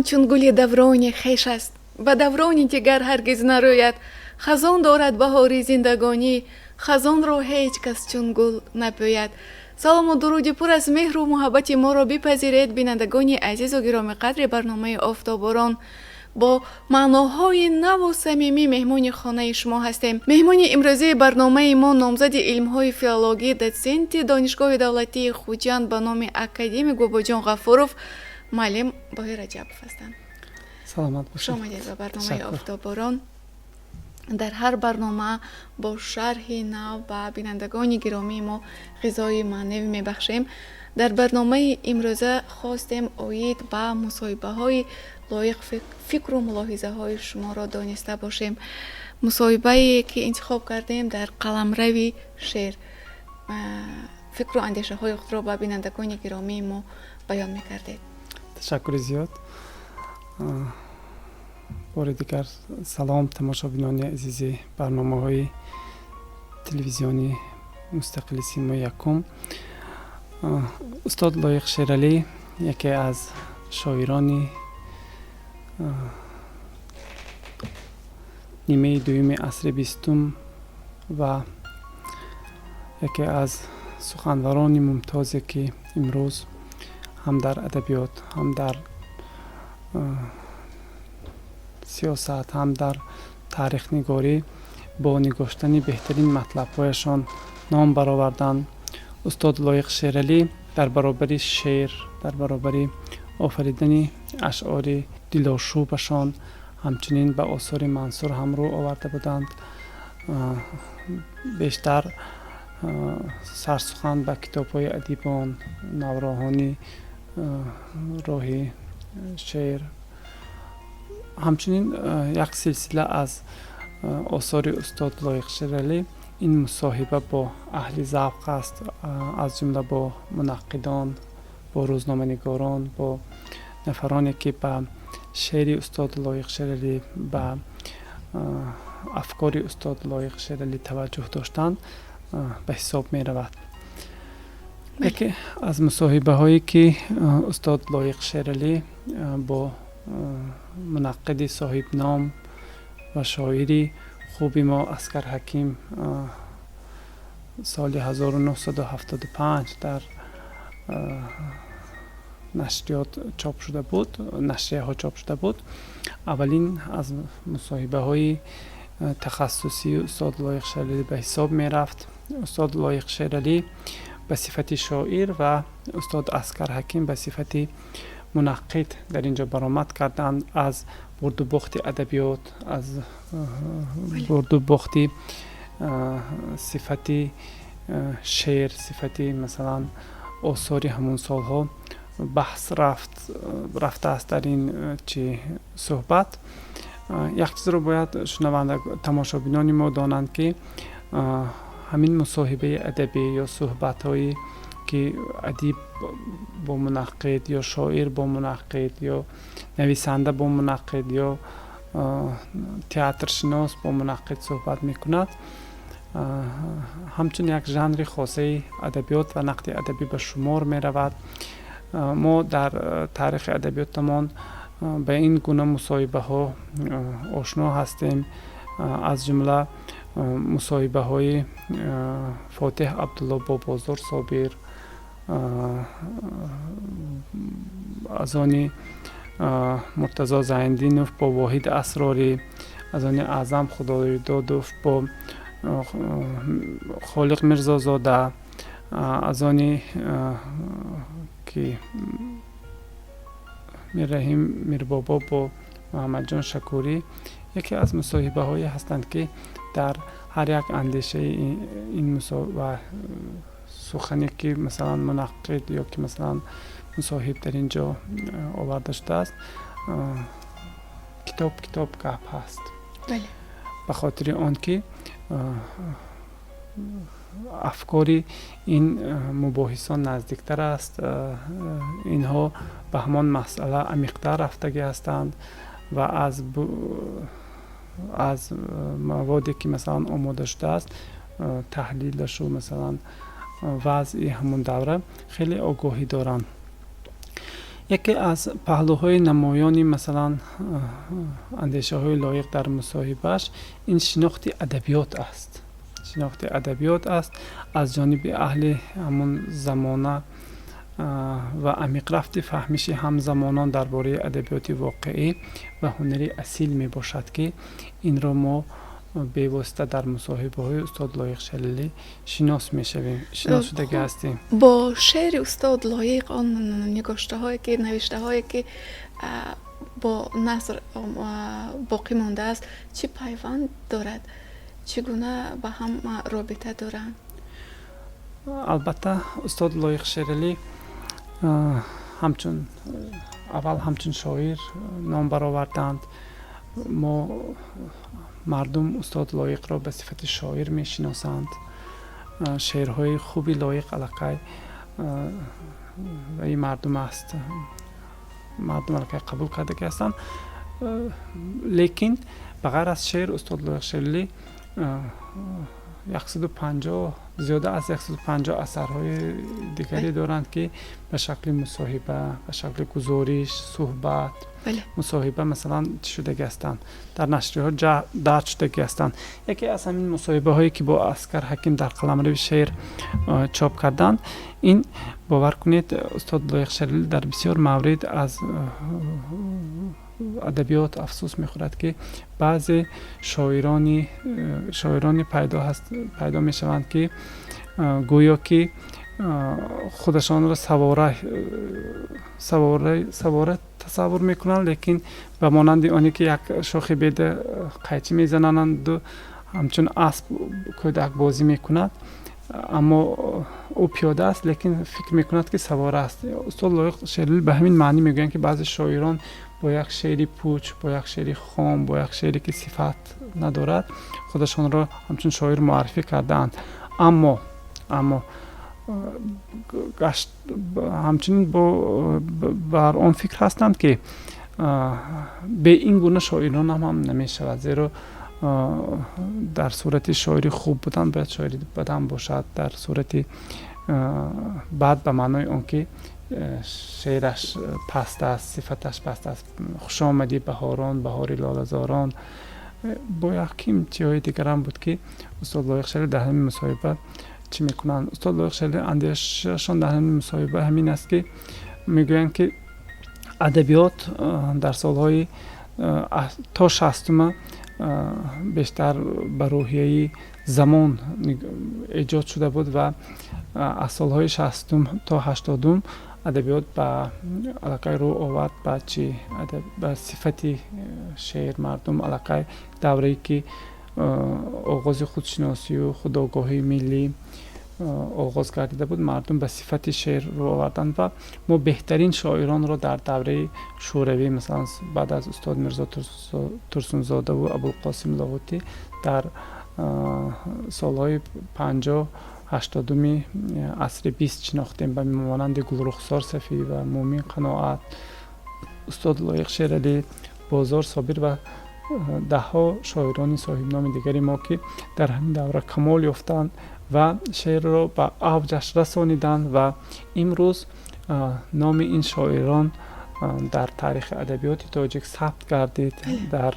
Сухан чун гули даврони хеш аст, ба даврони дигар ҳаргиз нарӯяд. Хазон дорад баҳори зиндагонӣ, хазонро ҳеҷ кас чун гул набӯяд. Салому дуруди пур аз меҳру муҳаббати моро бипазиред, бинандагони азизу гиромиқадри барномаи «Офтоборон». Бо маъноҳои наву самимӣ меҳмони хонаи шумо ҳастем. Меҳмони имрӯзии барномаи мо номзади илмҳои филологӣ, дотсенти Донишгоҳи давлатии Хуҷанд ба номи академик Бобоҷон Ғафуров, муаллим Боҳир Раҷабов ҳастанд. Саломат бошед. Хуш омадед ба барномаи «Офтоборон». Дар ҳар барнома бо шарҳи нав ба бинандагони гиромии мо ғизои маънавӣ мебахшем. Дар барномаи имрӯза хостем оид ба мусоҳибаҳои Лоиқ фикру мулоҳизаҳои шуморо дониста бошем. Мусоҳибае, ки интихоб кардем, дар қаламрави шеър. Фикру андешаҳои худро ба бинандагони гиромии мо баён мекардед. Ташаккури зиёд. Бори дигар салом, тамошобинони азизи барномаҳои телевизиони мустақили «Симои якум». Устод Лоиқ Шералӣ яке аз шоирони нимаи дуюми асри бистум ва яке аз суханварони мумтозе, ки имрӯз ҳам дар адабиёт, ҳам дар сиёсат, ҳам дар таърихнигорӣ бо нигоштани беҳтарин матлабҳояшон ном бароварданд. Устод Лоиқ Шералӣ дар баробари шеър, дар баробари офаридани ашъори дилошӯбашон, ҳамчунин ба осори мансур ҳам рӯ оварда буданд. Бештар сарсухан ба китобҳои адибон, навроҳони роҳи шеър, ҳамчунин як силсила аз осори устод Лоиқ Шералӣ ин мусоҳиба бо аҳли завқ аст, аз ҷумла бо мунаққидон, бо рӯзноманигорон, бо нафароне, ки ба шеъри устод Лоиқ Шералӣ, ба афкори устод Лоиқ Шералӣ таваҷҷӯҳ доштанд, ба ҳисоб меравад. Яке аз мусоҳибаҳое, ки устод Лоиқ Шералӣ бо мунаққиди соҳибном ва шоири хуби мо Аскар Ҳаким соли 1975 дар нашриёт чоп шуда буд, нашрияҳо чоп шуда буд, аввалин аз мусоҳибаҳои тахассусии устод Лоиқ Шералӣ ба ҳисоб мерафт. Устод Лоиқ Шералӣ ба сифати шоир ва устод Аскар Ҳаким ба сифати мунаққид дар ин ҷо баромад карданд. Аз бурдубохти адабиёт, аз бурдубохти сифати шеър, сифати, масалан, осори ҳамон солҳо баҳс рафт, рафтааст. Дар ин чи суҳбат як чизро бояд шунаванда, тамошобинони мо донанд, ки ҳамин мусоҳибаи адабӣ ё суҳбатҳое, ки адиб бо мунаққид ё шоир бо мунаққид ё нависанда бо мунаққид ё театршинос бо мунаққид суҳбат мекунад, ҳамчун як жанри хосаи адабиёт ва нақди адабӣ ба шумор меравад. Мо дар таърихи адабиётамон ба ин гуна мусоҳибаҳо ошно ҳастем, аз ҷумла мусоҳибаҳои Фотеҳ Абдулло бо Бозор Собир, аз они Муртазо Зайндинов бо Воҳид Асрорӣ, аз они Аъзам Худойдодов бо Холиқ Мирзозода, аз они ки Мирраҳим Мирбобо бо Муҳаммадҷон Шакурӣ яке аз мусоҳибаҳое ҳастанд, ки дар ҳар як андешаи ин ва сухане, ки, масалан, мунаққид ё ки, масалан, мусоҳиб дар ин ҷо оварда шудааст, китоб китоб гап ҳаст, ба хотири он ки афкори ин мубоҳисон наздиктар аст, инҳо ба ҳамон масъала амиқтар рафтагӣ ҳастанд ва аз маводе, ки, масалан, омода шудааст, таҳлилашу, масалан, вазъи ҳамон давра хеле огоҳӣ доранд. Яке аз паҳлӯҳои намоёни, масалан, андешаҳои Лоиқ дар мусоҳибааш ин шинохти адабиёт аст, шинохти адабиёт аст аз ҷониби аҳли ҳамон замона ва амиқрафти фаҳмиши ҳамзамонон дар бораи адабиёти воқеӣ ва ҳунари асил мебошад, ки инро мо бевосита дар мусоҳибаҳои устод Лоиқ Шералӣ шинос мешавем, шинос шудагӣ ҳастем. Бо шеъри устод Лоиқ, он нигоштаҳое ки, навиштаҳое ки бо наср боқӣ мондааст, чӣ пайванд дорад, чӣ гуна ба ҳам робита доранд? Албатта, устод Лоиқ Шералӣ ҳамчун аввал ҳамчун шоир ном бароварданд. Мо мардум устод Лоиқро ба сифати шоир мешиносанд. Шеърҳои хуби Лоиқ аллакай ваи мардум аст, мардум аллакай қабул кардагӣ ҳастанд. Лекин ба ғайр аз шеър устод Лоиқ Шералӣ 150, зиёда аз 150 асарҳои дигаре доранд, ки ба шакли мусоҳиба, ба шакли гузориш, суҳбат, мусоҳиба, масалан, чӣ шудагӣ ҳастанд, дар нашриҳо дарҷ шудагӣ ҳастанд. Яке аз ҳамин мусоҳибаҳое, ки бо Аскар Ҳаким дар «Қаламрави шеър» чоп карданд, ин, бовар кунед, устод Лоиқ Шералӣ дар бисёр маврид аз адабиёт афсӯс мехӯрад, ки баъзе шоирони пайдо мешаванд, ки гӯё ки худашонро савора тасаввур мекунанд, лекин ба монанди оне ки як шохи беда қайчӣ мезананду ҳамчун асп кӯдак бозӣ мекунад, аммо ӯ пиёда аст, лекин фикр мекунад, ки савора аст. Устод Лоиқ Шералӣ ба ҳамин маънӣ мегӯянд, ки баъзе шоирон бо як шеъри пуч, бо як шеъри хом, бо як шеъре, ки сифат надорад, худашонро ҳамчун шоир муаррифӣ кардаанд. Аммо ҳамчунин бар он фикр ҳастанд, ки бе ин гуна шоирон ҳам намешавад, зеро дар сурати шоири хуб будан бояд шоири бадам бошад. Дар сурати бад ба маънои он ки шеъраш паст аст, сифаташ паст аст. «Хушомадӣ, баҳорон, баҳори лолазорон» бо яким чиҳои дигарам буд, ки устод Лоиқ Шералӣ дар ҳамин мусоҳиба чӣ мекунанд. Устод Лоиқ Шералӣ андешашон дар ҳамин мусоҳиба ҳамин аст, ки мегӯянд, ки адабиёт дар солҳои то 60-ума бештар ба рӯҳияи замон эҷод шуда буд ва аз солҳои 60-ум то 80-ум адабиёт ба аллакай рӯ овард ба чи, ба сифати шеър. Мардум аллакай даврае ки оғози худшиносию худогоҳии миллӣ оғоз гардида буд, мардум ба сифати шеър рӯ оварданд ва мо беҳтарин шоиронро дар давраи Шӯравӣ, масалан, баъд аз устод Мирзо Турсунзодаву Абулқосим Лоҳутӣ, дар солҳои 50, 80-уми асри 20 шинохтем, ба монанди Гулрухсор Сафиева, Муъмин Қаноат, устод Лоиқ Шералӣ, Бозор Собир ва даҳҳо шоирони соҳибноми дигари мо, ки дар ҳамин давра камол ёфтанд ва шеърро ба авҷаш расониданд. Ва имрӯз номи ин шоирон дар таърихи адабиёти тоҷик сабт гардид, дар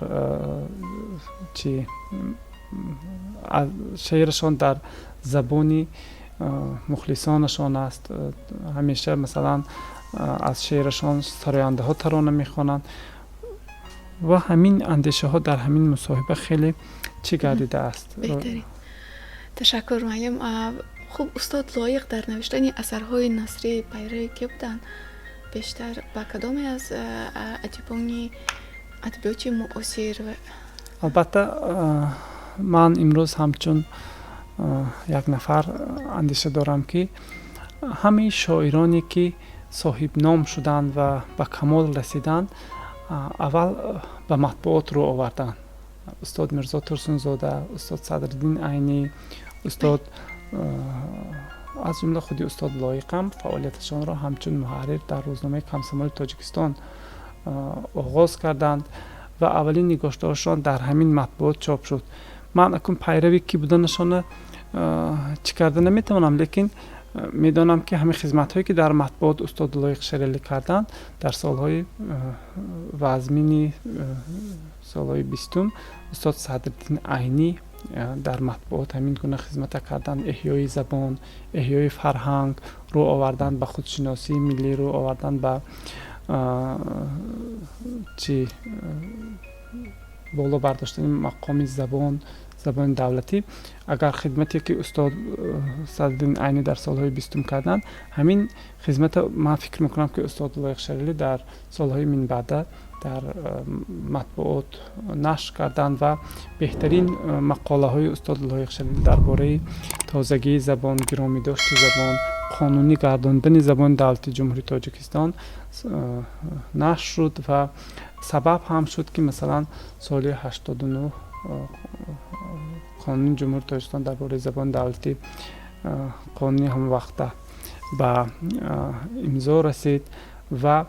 чи шеърашон дар забони мухлисонашон аст ҳамеша. Масалан, аз шеърашон сарояндаҳо тарона мехонанд ва ҳамин андешаҳо дар ҳамин мусоҳиба хеле чӣ гардидааст. Беҳтарин, ташаккур, муаллим. Хуб, устод Лоиқ дар навиштани асарҳои насрӣ пайрави кӣ буданд? Бештар ба кадоме аз адибони адабиёти муосир? Албатта, ман имрӯз ҳамчун як нафар андеша дорам, ки ҳамаи шоироне, ки соҳибном шуданд ва ба камол расиданд, аввал ба матбуот рӯ оварданд. Устод Мирзо Турсунзода, устод Садриддин Айнӣ, устод, аз ҷумла худи устод Лоиқам фаъолияташонро ҳамчун муҳаррир дар рӯзномаи «Комсомоли Тоҷикистон» оғоз карданд ва аввалин нигоштаҳошон дар ҳамин матбуот чоп шуд. Ман акун пайрави кӣ буданашона чӣ карда наметавонам, лекин Медонам, ки ҳамин хизматҳое, ки дар матбуот устод Лоиқ Шералӣ карданд, дар солҳои вазмини солҳои 20-ум устод Садриддин Айнӣ дар матбуот ҳамин гуна хизмата карданд: эҳёи забон, эҳёи фарҳанг, рӯ овардан ба худшиносии миллӣ, рӯ овардан ба чи боло бардоштани мақоми забон, забони давлатӣ. Агар хидмате, ки устод Садриддин Айнӣ дар солҳои 20-ум карданд, ҳамин хизмата ман фикр мекунам, ки устод Лоиқ Шералӣ дар солҳои минбаъда дар матбуот нашр карданд ва беҳтарин мақолаҳои устод Лоиқ Шералӣ дар бораи тозагии забон, гиромидошти забон, қонунӣ гардондани забони давлати Ҷумҳурии Тоҷикистон нашр шуд ва сабаб ҳам шуд, ки масалан соли 89 Қонуни Ҷумҳурии Тоҷикистон дар бораи забони давлатӣ, қонуни ҳамвақта ба имзо расид ва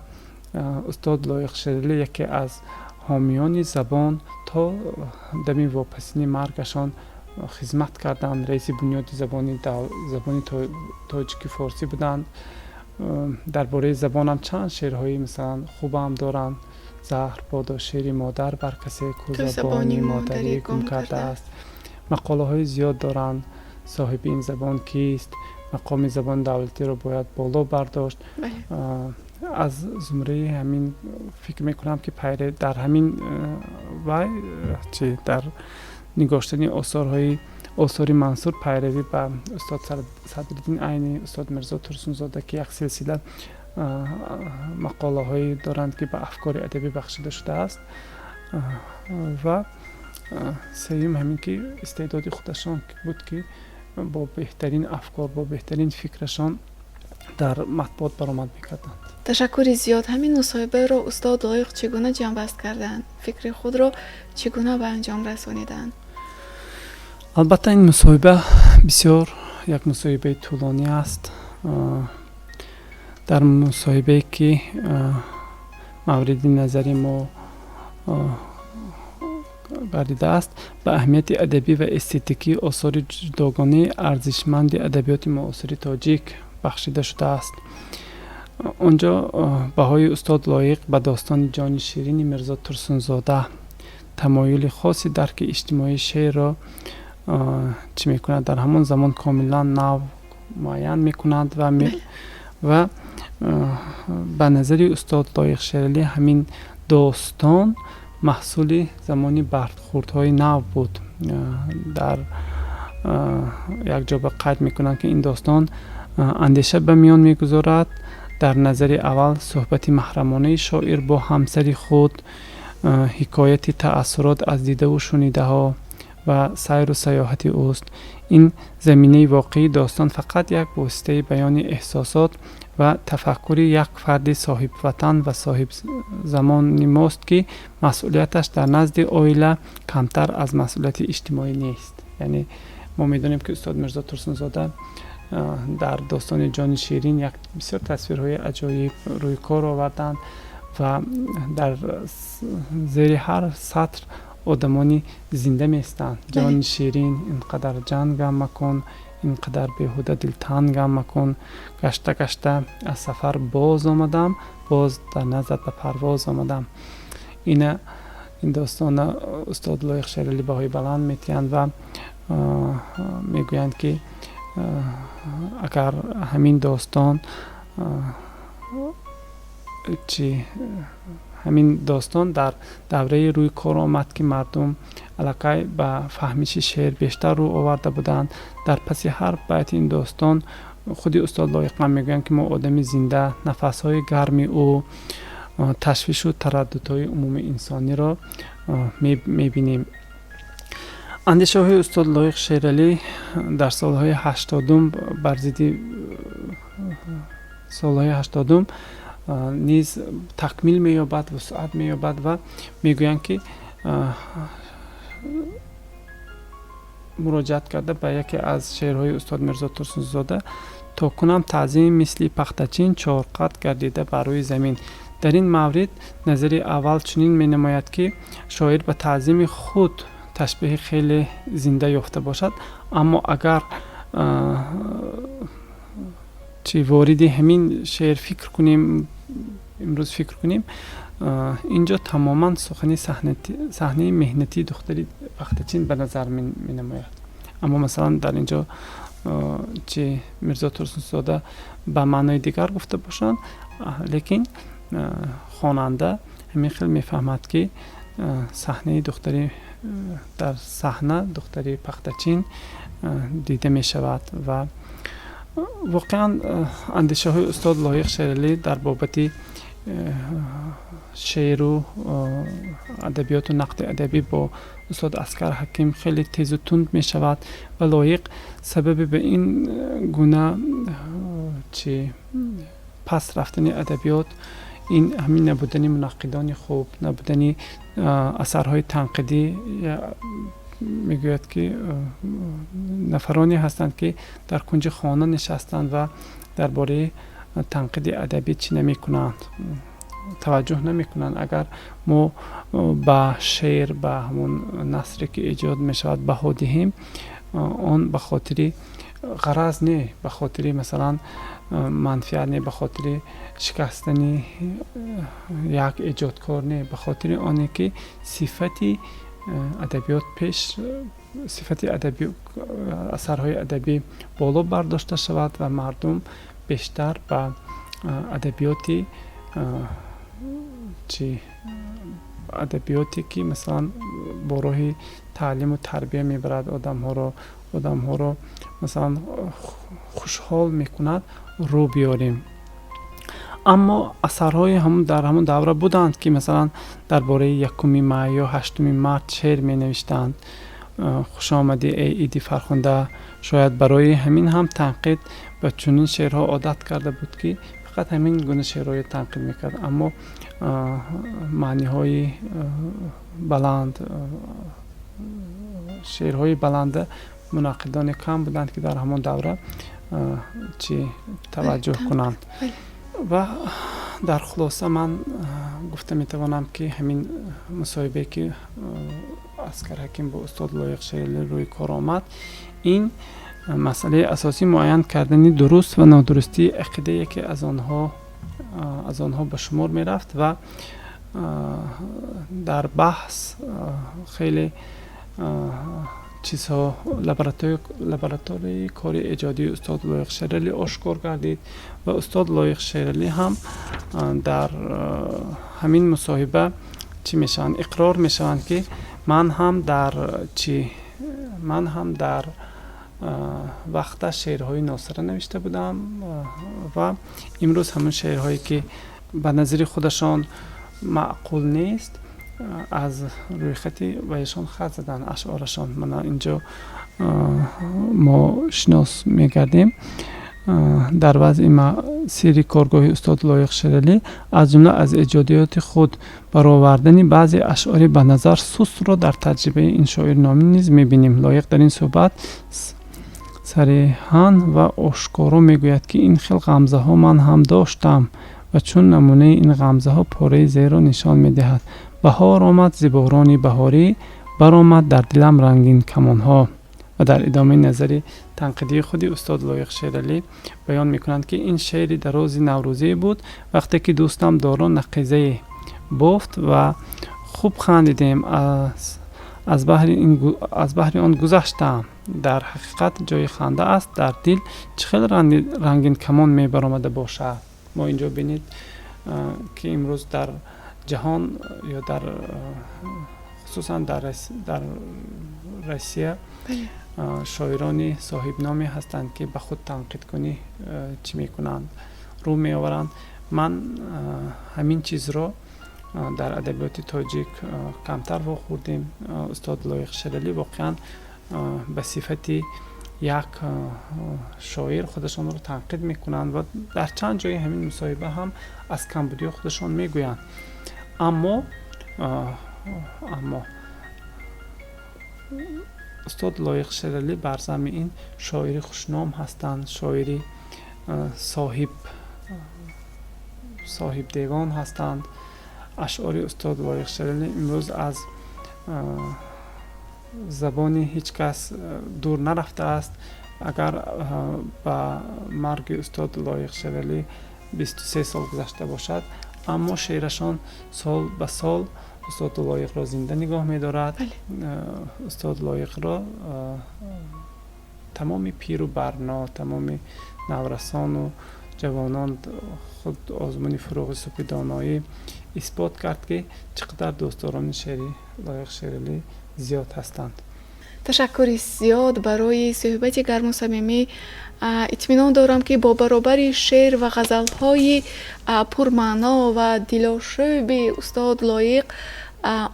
устод Лоиқ Шералӣ яке аз ҳомиёни забон то дами вопасини маргашон хизмат карданд. Раиси Бунёди забони тоҷики форсӣ буданд. Дар бораи забонам чанд шеърҳои, масалан, хубам доранд: «Заҳр бодо шири модар бар касе, ку забони модарӣ гум кардааст». Мақолаҳои зиёд доранд: «Соҳиби ин забон кист?», «Мақоми забони давлатиро бояд боло бардошт». Аз зумраи ҳамин фикр мекунам, ки пайре дар ҳамин вай чи дар нигоштани осори Мансур пайравӣ ба устод Садриддин Айнӣ, устод Мирзо Турсунзода, ки як силсила мақолаҳое доранд, ки ба афкори адабӣ бахшида шудааст. Ва сеюм ҳамин, ки истеъдоди худашон буд, ки бо беҳтарин афкор, бо беҳтарин фикрашон дар матбуот баромад мекарданд. Ташаккури зиёд. Ҳамин мусоҳибаро устод Лоиқ чӣ гуна ҷамъбаст карданд, фикри худро чӣ гуна ба анҷом расониданд? Албатта, ин мусоҳиба бисёр як мусоҳибаи тӯлонӣ аст. Дар мусоҳибае, ки мавриди назари мо гардидааст, ба аҳамияти адабӣ ва эстетикии осори ҷудогонаи арзишманди адабиёти муосири тоҷик бахшида шудааст. Он ҷо баҳои устод Лоиқ ба достони «Ҷони ширини» Мирзо Турсунзода, тамоюли хоси дарки иҷтимоии шеърро чӣ мекунад, дар ҳамон замон комилан нав муайян мекунад ва ба назари устод Лоиқ Шералӣ ҳамин достон маҳсули замони бархӯрдҳои нав буд. Дар як ҷо ба қайд мекунанд, ки ин достон андеша ба миён мегузорад. Дар назари аввал суҳбати маҳрамонаи шоир бо ҳамсари худ, ҳикояти таассурот аз дидаву шунидаҳо ва сайру саёҳати ӯст. Ин заминаи воқеии достон фақат як воситаи баёни эҳсосот ва тафаккури як фарди соҳибватан ва соҳибзамони мост, ки масъулияташ дар назди оила камтар аз масъулияти иҷтимоӣ нест. Яъне мо медонем, ки устод Мирзо Турсунзода дар достони «Ҷони ширин» як бисёр тасвирҳои аҷоиб рӯи кор оварданд ва дар зери ҳар сатр одамони зинда меистанд. «Ҷони ширин, ин қадар ҷангам макун, ин қадар беҳуда дилтангам макун. Гашта гашта аз сафар боз омадам, боз дар наздат ба парвоз омадам». Ина ин достона устод Лоиқ Шералӣ баҳои баланд метиҳанд ва мегӯянд, ки агар ҳамин достон чи ҳамин достон дар давраи рӯи кор омад, ки мардум аллакай ба фаҳмиши шеър бештар рӯ оварда буданд. Дар паси ҳар байти ин достон худи устод Лоиқам мегӯянд, ки мо одами зинда, нафасҳои гарми ӯ, ташвишу тараддудҳои умумии инсониро мебинем. Андешаҳои устод Лоиқ Шералӣ дар солҳои 80-ум, бар зидди солҳои 80-ум низ такмил меёбад, вусъат меёбад ва мегӯянд, ки муроҷиат карда ба яке аз шеърҳои устод Мирзо Турсунзода: «То кунам таъзим мисли пахтачин, чорқат гардида бар рӯи замин». Дар ин маврид назари аввал чунин менамояд, ки шоир ба таъзими худ ташбеҳи хеле зинда ёфта бошад, аммо агар Чи вориди ҳамин шеър фикр кунем, имрӯз фикр кунем, инҷо тамоман сухани саҳнаи меҳнатии духтари пахтачин ба назар менамояд. Аммо, масалан, дар инҷо чи Мирзо Турсунзода ба маънои дигар гуфта бошанд, лекин хонанда ҳамин хел мефаҳмад, ки саҳнаи духтари, дар саҳна духтари пахтачин дида мешавад. Ва воқеан андешаҳои устод Лоиқ Шералӣ дар бобати шеъру адабиёту нақди адабӣ бо устод Аскар Ҳаким хеле тезу тунд мешавад ва Лоиқ сабаби ба ин гуна чи пас рафтани адабиёт ин ҳамин набудани мунаққидони хуб, набудани асарҳои танқидӣ мегӯяд, ки нафароне ҳастанд, ки дар кунҷи хона нишастанд ва дар бораи танқиди адабӣ чӣ намекунанд, таваҷҷӯҳ намекунанд. Агар мо ба шеър, ба ҳамон насре, ки эҷод мешавад, баҳо диҳем, он ба хотири ғараз не, ба хотири, масалан, манфиат не, ба хотири шикастани як эҷодкор не, ба хотири оне ки сифати адабиёт пеш, сифати адаби асарҳои адабӣ боло бардошта шавад ва мардум бештар ба адабиёти чи адабиёте, ки, масалан, бо роҳи таълиму тарбия мебарад одамҳоро, масалан, хушҳол мекунад, рӯ биёрем. Аммо асарҳои ҳамун дар ҳамун давра буданд, ки, масалан, дар бораи 1 май ё 8 март шеър менавиштанд: «Хушомадӣ, эй иди фархунда». Шояд барои ҳамин ҳам танқид ба чунин шеърҳо одат карда буд, ки фақат ҳамин гуна шеърҳоро танқид мекард. Аммо маъниҳои баланд, шеърҳои баланда мунаққидоне кам буданд, ки дар ҳамон давра чӣ таваҷҷӯҳ кунанд. Ва дар хулоса ман гуфта метавонам, ки ҳамин мусоҳибае, ки Аскар Ҳаким бо устод Лоиқ Шералӣ рӯи кор омад, ин масъалаи асосӣ муайян кардани дуруст ва нодурустии ақида яке аз онҳо ба шумор мерафт. Ва дар баҳс хеле чизҳо, лабораторияи кори эҷодии устод Лоиқ Шералӣ ошкор гардид. Ва устод Лоиқ Шералӣ ҳам дар ҳамин мусоҳиба чӣ мешаванд, иқрор мешаванд, ки ман ҳам дар вақта шеърҳои носара навишта будам ва имрӯз ҳамон шеърҳое, ки ба назари худашон маъқул нест, аз рӯйхати вайшон хат заданд ашъорашон. Мана инҷо мо шинос мегардем дар вазъи сирри коргоҳи устод Лоиқ Шералӣ, аз ҷумла аз эҷодиёти худ баровардани баъзе ашъори ба назар сустро дар таҷрибаи ин шоирномӣ низ мебинем. Лоиқ дар ин суҳбат сареҳан ва ошкоро мегӯяд, ки ин хел ғамзаҳо ман ҳам доштам, ва чун намунаи ин ғамзаҳо пораи зерро нишон медиҳад: «Баҳор омад зи борони баҳорӣ, баромад дар дилам рангин камонҳо». Ва дар идомаи назари танқидии худи устод Лоиқ Шералӣ баён мекунанд, ки ин шеъри дарози наврӯзие буд, вақте ки дӯстам Доро нақизае бофт ва хуб хандидем, аз баҳри он гузаштам. Дар ҳақиқат ҷои ханда аст, дар дил чӣ хел рангин камон мебаромада бошад. Мо инҷо бинед, ки имрӯз дар ҷаҳон ё дар хусусан дар Россия шоирони соҳибноме ҳастанд, ки ба худ танқидкунӣ чӣ мекунанд, рӯ меоваранд. Ман ҳамин чизро дар адабиёти тоҷик камтар вохӯрдем. Устод Лоиқ Шералӣ воқеан ба сифати як шоир худашонро танқид мекунанд ва дар чанд ҷои ҳамин мусоҳиба ҳам аз камбудиҳо худашон мегӯянд. Аммо устод Лоиқ Шералӣ бар замми ин шоири хушном ҳастанд, шоири соҳибдевон ҳастанд. Ашъори устод Лоиқ Шералӣ имрӯз аз забони ҳеҷ кас дур нарафтааст. Агар ба марги устод Лоиқ Шералӣ 23 сол гузашта бошад, аммо шеърашон сол ба сол устод Лоиқро зинда нигоҳ медорад. Устод Лоиқро тамоми пиру барно, тамоми наврасону ҷавонон, худ озмуни «Фурӯғи субҳи доноӣ» исбот кард, ки чӣ қадар дӯстдорони шеъри Лоиқ Шералӣ зиёд ҳастанд. Ташаккури зиёд барои суҳбати гарму самимӣ. Итминон дорам, ки бо баробари шеър ва ғазалҳои пурмаъно ва дилошӯби устод Лоиқ,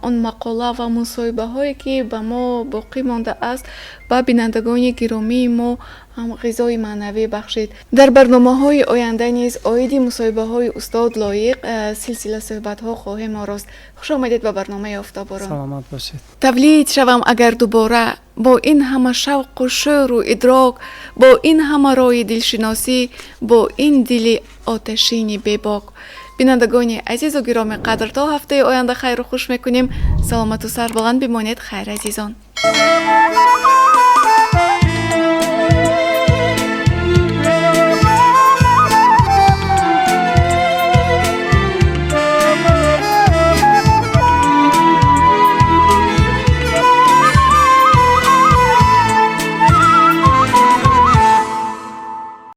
он мақола ва мусоҳибаҳое, ки ба мо боқӣ мондааст, ба бинандагони гиромии мо ҳам ғизои маънавӣ бахшид. Дар барномаҳои оянда низ оиди мусоҳибаҳои устод Лоиқ силсила суҳбатҳо хоҳем орост. Хуш омадед ба барномаи «Офтоборон». Саломат бошед. Тавлид шавам агар дубора, бо ин ҳама шавқу шӯру идрок, бо ин ҳама роҳи дилшиносӣ, бо ин дили оташини бебок. Бинандагони азизу гироми қадр, то ҳафтаи оянда хайру хуш мекунем. Саломату сарбаланд бимонед. Хайр, азизон.